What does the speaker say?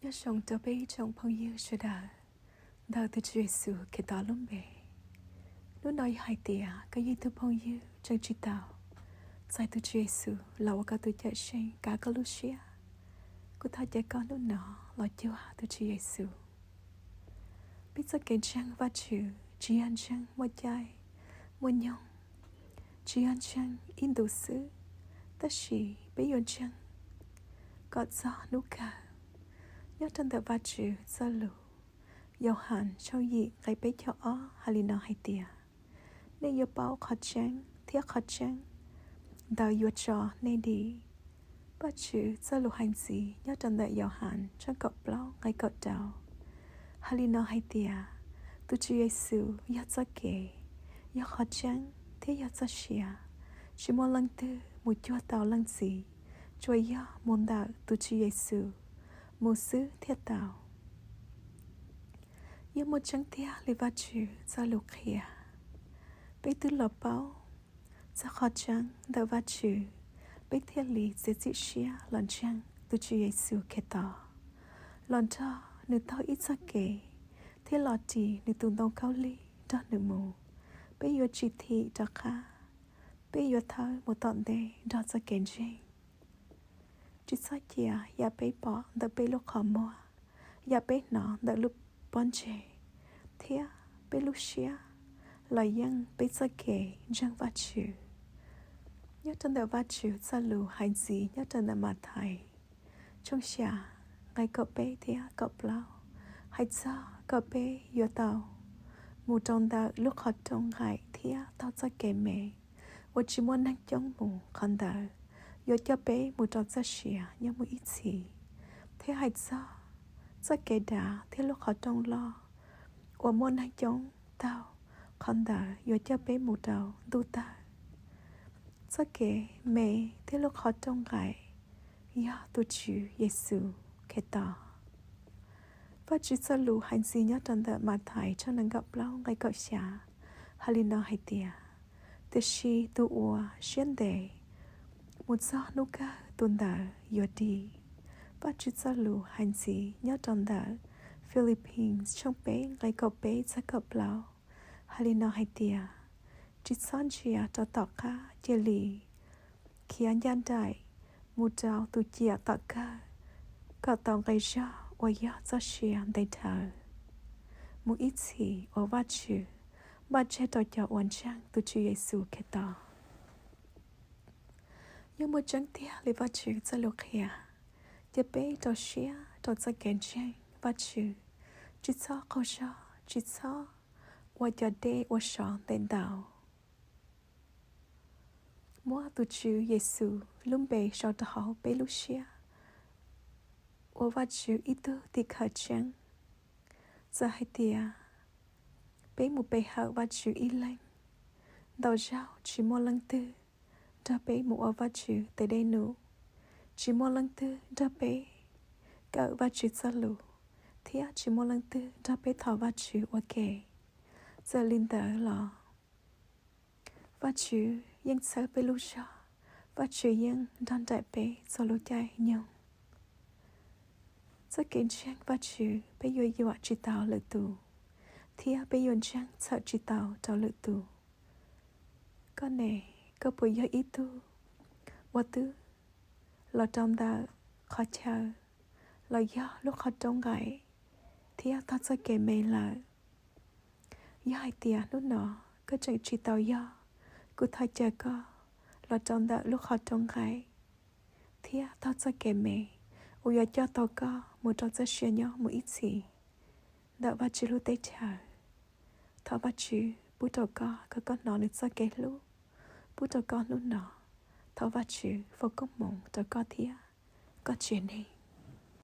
Nyob zoo rau peb ib tsoom phooj ywg sawv daws ntawm tus Tswv Yexus Khetos lub npe. Hnub no yog hais tias koj yog ib tug phooj ywg tseem tsis tau txais tus Tswv Yexus los ua koj tus cawm seej kav koj lub siab, kuv thov caw koj hnub no los cuag tus Tswv Yexus. Peb txoj kev ntseeg Vajtswv tsis yog ntseeg muaj caij muaj nyoog, tsis yog ntseeg ib ntus xwb, tab sis peb yuav ntseeg kom txog hnub kawg. Nyob rau ntawm Vajtswv txoj lus, Yauhas tshooj yim nqe peb caug ob hais li no hais tias, nej yuav paub qhov tseeb thiab qhov tseeb ntawd yuav tso nej dim. Vajtswv txoj lus hais ntxiv nyob rau ntawm Yauhas tshooj kaum plaub nqe kaum rau hais li no hais tias, tus Tswv Yexus yog txoj kev, yog qhov tseeb thiab yog txoj sia. Tsis muaj leej twg mus cuag tau Leej Txiv, tsuas yog mus ntawm tus Tswv Yexus mus xwb thiaj tau. Yog muaj tseeb tiag li Vajtswv txoj lus qhia, peb twb los paub txog qhov tseeb ntawm Vajtswv, peb thiaj li txiav txim siab los ntseeg tus Tswv Yexus Khetos, los nrog nws taug ib txoj kev, thiab los ris nws tus ntoo khaub lig nrog nws mus. Peb yuav tsis thim rov qab, peb yuav thawb mus tom ntej nrog txoj kev ntseeg. Tsis txhob cia yam peb pom ntawm peb lub qhov muag, yam peb hnov ntawm lub pob ntseg, thiab peb lub siab los yeej peb txoj kev ntseeg Vajtswv. Nyob rau ntawm Vajtswv txoj lus hais ntxiv nyob rau ntawm Mathais tshooj xya nqe kaum peb thiab kaum plaub, hais txog kom peb yuav tau mus rau ntawm lub qhov rooj nqaim thiab taug txoj kev me uas tsis muaj neeg coob mus, qhov ntawd yuav coj peb mus rau txoj sia nyob mus ib txhis. Thiab hais txog txoj kev dav thiab lub qhov rooj loj uas muaj neeg coob taug, qhov ntawd yuav coj peb mus rau ntuj tawg. Txoj kev me thiab lub qhov rooj nqaim yog tus Tswv Yexus Khetos. Vajtswv txoj lus hais ntxiv nyob rau ntawm Mathais tshooj nees nkaum plaub nqe kaum xya hais li no hais tias, tiam sis tus uas siab ntev mus txog hnub kawg tus ntawd yuav dim. Vajtswv txoj lus hais ntxiv nyob rau ntawm Philippians tshooj peb nqe kaum peb txog kaum plaub hais li no hais tias, tsis txhob ntsia rau tom qab, cia li khiav ncaj nraim mus rau tus ciam tom kawg, kom tau nqi zog uas yog txoj sia ntev dhawv mus ib txhis uas Vajtswv npaj tseg rau cov uas ntseeg tus Tswv Yexus Khetos. Yog muaj tseeb tiag li Vajtswv txoj lus qhia, cia peb rau siab rau txoj kev ntseeg Vajtswv, tsis txhob qaug zog, tsis txhob ua cov dej ua sov ntev ntau. Muab tus Tswv Yexus lub npe sau rau hauv peb lub siab, ua Vajtswv ib tug tim khawv tseeb. Txawm hais tias peb mus pe hawm Vajtswv ib leeg, ntau zaug tsis muaj leej twg nrog peb mus ua Vajtswv tes dej num, tsis muaj leej twg nrog peb kawm Vajtswv txoj lus, thiab tsis muaj leej twg nrog peb thov Vajtswv ua ke. Txawm li ntawd los Vajtswv yeej txhawb peb lub zog, Vajtswv yeej nrog nraim peb txhua lub caij nyoog. Txoj kev ntseeg Vajtswv peb yuav yuam tsis tau lwm tus, thiab peb yuav ntseeg txhawm tsis tau rau lwm tus. Koj ne, koj puas yog ib tug uas twb los rau ntawm qhov chaw los yog lub qhov rooj nqaim thiab taug txoj kev me lawm? Yog hais tias hnub no koj tseem tsis tau yog, kuv thov caw koj los rau ntawm lub qhov rooj nqaim thiab taug txoj kev me uas yuav coj tau koj mus rau txoj sia nyob mus ib txhis ntawm Vajtswv lub teb chaws. Thov Vajtswv pub rau koj kom koj hnov nws txoj kev hlub pub rau koj hnub no. Thov Vajtswv foom koob hmoov rau koj thiab koj tsev neeg.